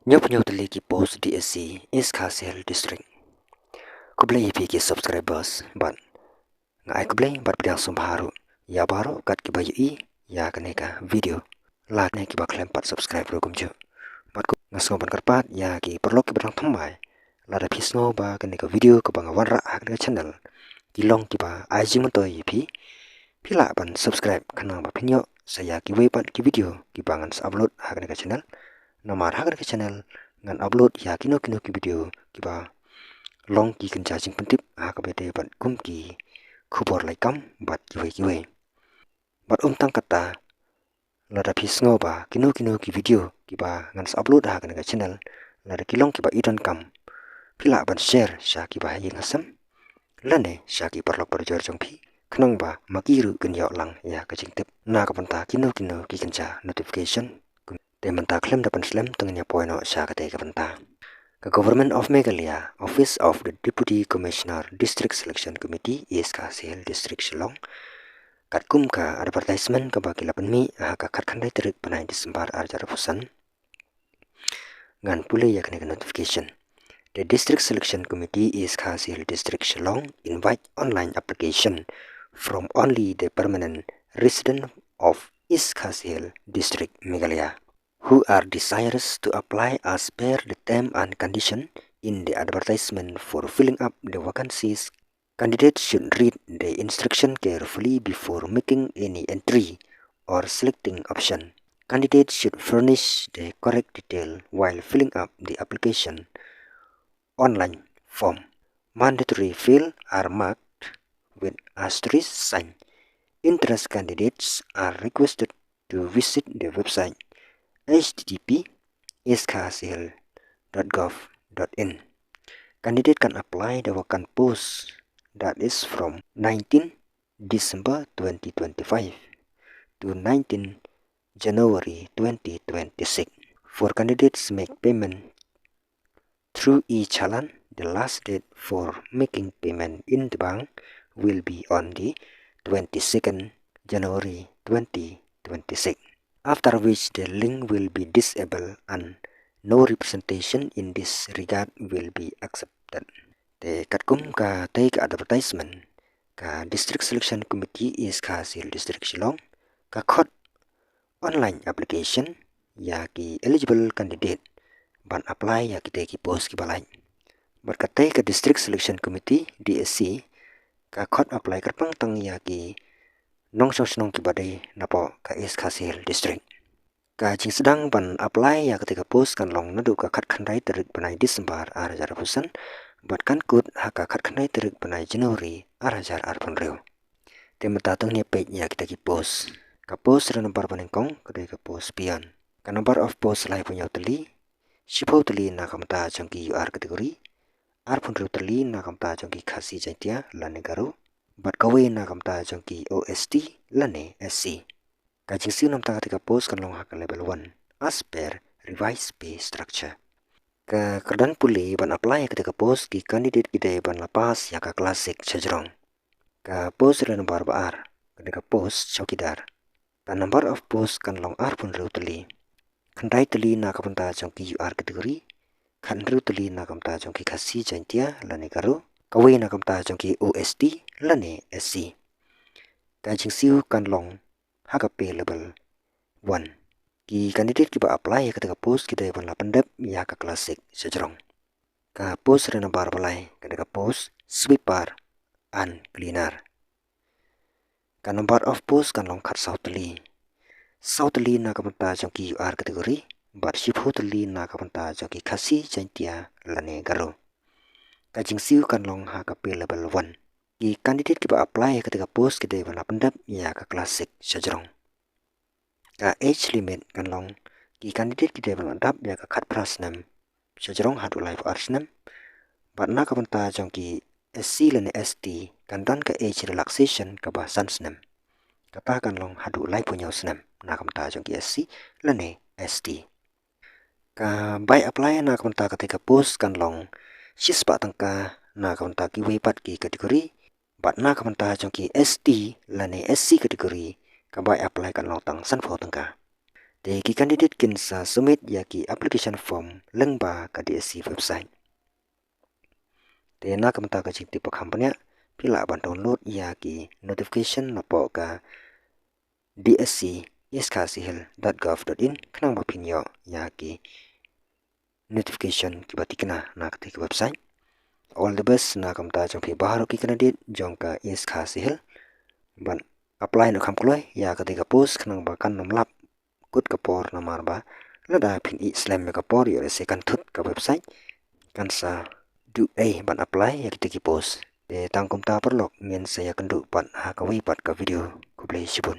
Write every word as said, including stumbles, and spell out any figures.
Hynñiew phew hynñiew tylli ki post D S C East Khasi Hills District. Khublei ïa phi ki subscribers bad nga ai khublei bad pdiang sngewbha ruh ïa baroh kat kiba ïohi ïa kane ka video. Lane kiba khlem pat subscribe ruh kumjuh. Bad nga sngew ban kyrpad ïa ki paralok kiba dang thymmai, lada phi sngew ba kane ka video kaba nga wanrah ha kane ka channel ki long kiba ai jingmyntoi ïa phi, phi lah ban subscribe khnang ba phin ïoh sa ïa kiwei pat ki video kiba ngan sa upload ha kane ka channel. Namar ha kane ka channel ngan upload ïa kino kino ki video kiba long ki kynja jingpyntip ha kaba ïadei bad kum ki khubor lait kam bad kiwei kiwei. Bad ym tang kata, lada phi sngew ba kino kino ki video kiba ngan sa upload ha kane ka channel lada ki long kiba i donkam, phi lah ban share sha kiba ha ïing ha sem lane sha ki paralok parajor jong phi, khnang ba ma ki ruh kin ïoh lang ïa ka jingtip na ka bynta kino kino ki kynja notification. Te mynta khlem da pynslem, to ngin ïa poi noh sha katei ka bynta. Ka Government of Meghalaya, Office of the Deputy Commissioner, District Selection Committee, East Khasi Hills District, Shillong, katkum ka advertisement kaba ki la pynmih ha ka khatkhyndai tarik bnai December ar hajar arphew san, ngan pule ïa kane ka notification. The District Selection Committee, East Khasi Hills District, Shillong, invite online application from only the permanent resident of East Khasi Hills District, Meghalaya, who are desirous to apply as per the term and condition in the advertisement. For filling up the vacancies, candidates should read the instruction carefully before making any entry or selecting option. Candidates should furnish the correct detail while filling up the application online form. Mandatory field are marked with asterisk sign. Interested candidates are requested to visit the website H T T P eastkhasihills dot gov dot in. Candidate can apply the vacant post, that is from nineteen December twenty twenty-five to nineteen January twenty twenty-six. For candidates make payment through e-challan, the last date for making payment in the bank will be on the twenty-second January twenty twenty-six, after which the link will be disabled and no representation in this regard will be accepted. Te katkum katei ka advertisement, ka District Selection Committee East Khasi Hills District Shillong ka khot online application ïa ki eligible candidate ban apply ïa kitei ki post kiba lait. Bad katei ka District Selection Committee, D S C, ka khot apply kyrpang tang ïa ki nongshong shnong kiba dei napoh ka East Khasi Hills District. Ka jingsdang ban apply ïa katei ka post kan long naduh ka khatkhyndai tarik bnai December ar hajar arphew san bad kan kut ha ka khatkhyndai tarik bnai January ar hajar arphew hynriew. Te mynta to ngin ïa peit ïa kita ki post. Ka post re nambar banyngkong ka dei ka post peon. Ka number of post laiphew hynñiew tylli, shiphew tylli na ka bynta jong ki U R category, arphew hynriew tylli na ka bynta jong ki Khasi Jaiñtia lane Garo, bad kawei na ka bynta jong ki O S T lane S C. Ka jingsiew namar kata ka post kan long ha ka level one as per revised pay structure. Ka kyrdan pule ban apply ïa kata ka post, ki candidate ki dei ban la pass ïa ka class six shajrong. Ka post re nambar ba ar ka dei ka post chowkidar. Ka number of post kan long arphew hynriew tylli. Khyndai tylli na ka bynta jong ki U R category, khathynriew tylli na ka bynta jong ki Khasi Jaiñtia lane Garo, kawei na ka bynta jong ki O S T lane S C. Ka jingsiew kan long ha ka pay level one. Ki candidate kiba apply ïa kata ka post ki dei ban la pyndep ïa ka class six shajrong. Ka post re nambar ba lai ka dei ka post sweeper and cleaner. Ka number of post kan long khatsaw tylli. Saw tylli na ka bynta jong ki U R category bad shiphew tylli na ka bynta jong ki Khasi Jaiñtia lane Garo. Ka jingsiew kan long ha ka pay level one. Ki candidate kiba apply ïa kata ka post ki dei ban la pyndep ïa ka class six shajrong. Ka age limit kan long ki candidate ki dei ban la dap ïa ka khatphra snem shajrong haduh laiphew ar snem. Bad na ka bynta jong ki S C lane S T kan don ka age relaxation kaba san snem. Kata kan long haduh laiphew hynñiew snem na ka bynta jong ki S C lane S T. Ka bai apply na ka bynta kata ka post kan long shispah tyngka na ka bynta kiwei pat ki category, bad na ka bynta jong ki S T lane S C category ka bai apply kan long tang sanphew tyngka. Te ki candidate kin sa submit ïa ki application form lyngba ka D S C website. Te na ka bynta ka jingtip ba kham bniah, phi lah ban download ïa ki notification napoh ka D S C east khasi hills dot gov dot in khnang ba phin ïoh ïa ki notification kiba tikna na kata ka website. All the best na ka bynta jong phi baroh ki candidate jong ka East Khasi Hills ban apply noh kham kloi ïa kata ka post khnang ba kan ym lap kut ka por namar ba lada phin ïeh slem ïa ka por ïoh lehse kan thut ka website, kan sa duh ei ban apply ïa kita ki post. Te tang kumta paralok, ngin sa ïakynduh pat ha kawei pat ka video. Khublei shibun.